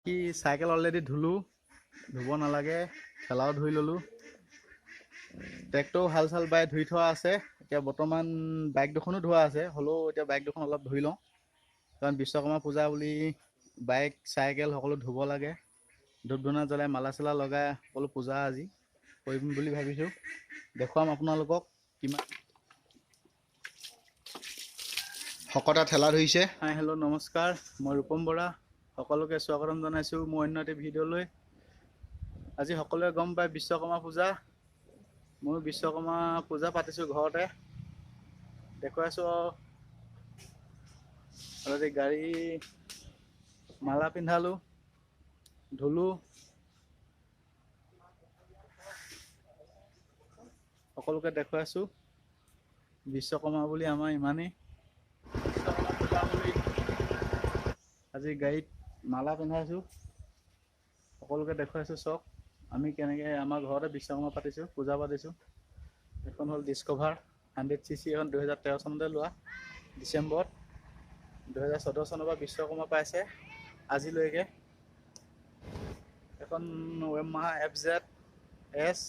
কি cycle already ধুলোঁ, ধুব নালাগে, ঠেলাও ধুই ল'লোঁ, ট্ৰেক্টৰো হাল চাল বাই ধুই থোৱা আছে। এতিয়া বৰ্তমান বাইক দুখনো ধোৱা আছে, হ'লেও এতিয়া বাইক দুখন অলপ ধুই লওঁ, কাৰণ বিশ্বকৰ্মা পূজা বুলি বাইক চাইকেল সকলো ধুব লাগে। ধূপ ধূনা জ্বলাই মালা চালা লগাই সকলো পূজা আজি কৰিম বুলি ভাবিছোঁ। দেখুৱাম আপোনালোকক কিমান শকতা ঠেলা ধুইছে। হাই হেল্ল' নমস্কাৰ, মই ৰূপম বৰা, সকলোকে স্বাগতম জনাইছোঁ মোৰ অন্য এটি ভিডিঅ'লৈ। আজি সকলোৱে গম পায় বিশ্বকৰ্মা পূজা, ময়ো বিশ্বকৰ্মা পূজা পাতিছোঁ ঘৰতে, দেখুৱাইছোঁ। অলৰেডি গাড়ী মালা পিন্ধালোঁ, ধুলোঁ, সকলোকে দেখুৱাইছোঁ। বিশ্বকৰ্মা বুলি আমাৰ ইমানেই বিশ্বকৰ্মা পূজা বুলি আজি গাড়ীত মালা পিন্ধাইছোঁ, সকলোকে দেখুৱাইছোঁ। চাওক আমি কেনেকৈ আমাৰ ঘৰতে বিশ্বকৰ্মা পাতিছোঁ, পূজা পাতিছোঁ। এইখন হ'ল ডিস্কভাৰ 100 চি চি, এখন 2013 চনতে লোৱা, ডিচেম্বৰত। 2014 চনৰ পৰা বিশ্বকৰ্মা পাইছে আজিলৈকে। এখন ৱেমাহা এফ জেড এছ,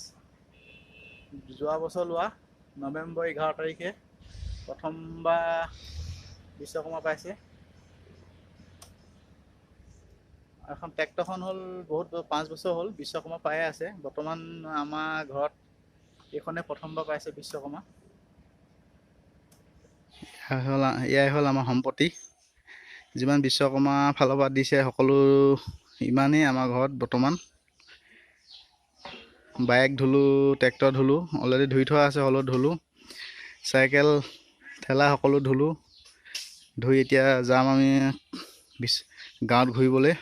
যোৱা বছৰ লোৱা, নৱেম্বৰ 11 তাৰিখে প্ৰথমবাৰ বিশ্বকৰ্মা পাইছে। এখন ট্ৰেক্টৰখন হ'ল বহুত 5 বছৰ হ'ল বিশ্বকৰ্মা পায়ে আছে। বৰ্তমান আমাৰ ঘৰত এইখনে প্ৰথমবাৰ পাইছে বিশ্বকৰ্মা। এয়াই হ'ল আমাৰ সম্পত্তি, যিমান বিশ্বকৰ্মা ফালৰ পৰা দিছে সকলো ইমানেই আমাৰ ঘৰত বৰ্তমান। বাইক ধুলোঁ, ট্ৰেক্টৰ ধুলোঁ, অলৰেডি ধুই থোৱা আছে, হ'লেও ধুলোঁ, চাইকেল ঠেলা সকলো ধুলোঁ। ধুই এতিয়া যাম আমি গাঁৱত ঘূৰিবলৈ,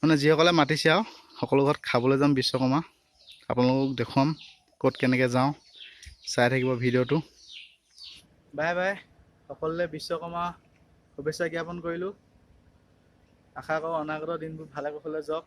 মানে যিসকলে মাতিছে আৰু সকলো ঘৰত খাবলৈ যাম বিশ্বকৰ্মা। আপোনালোকক দেখুৱাম ক'ত কেনেকৈ যাওঁ, চাই থাকিব ভিডিঅ'টো। বাই বাই, সকলোলৈ বিশ্বকৰ্মা শুভেচ্ছা জ্ঞাপন কৰিলোঁ। আশা কৰোঁ অনাগত দিনবোৰ ভালে কুশলে যাওক।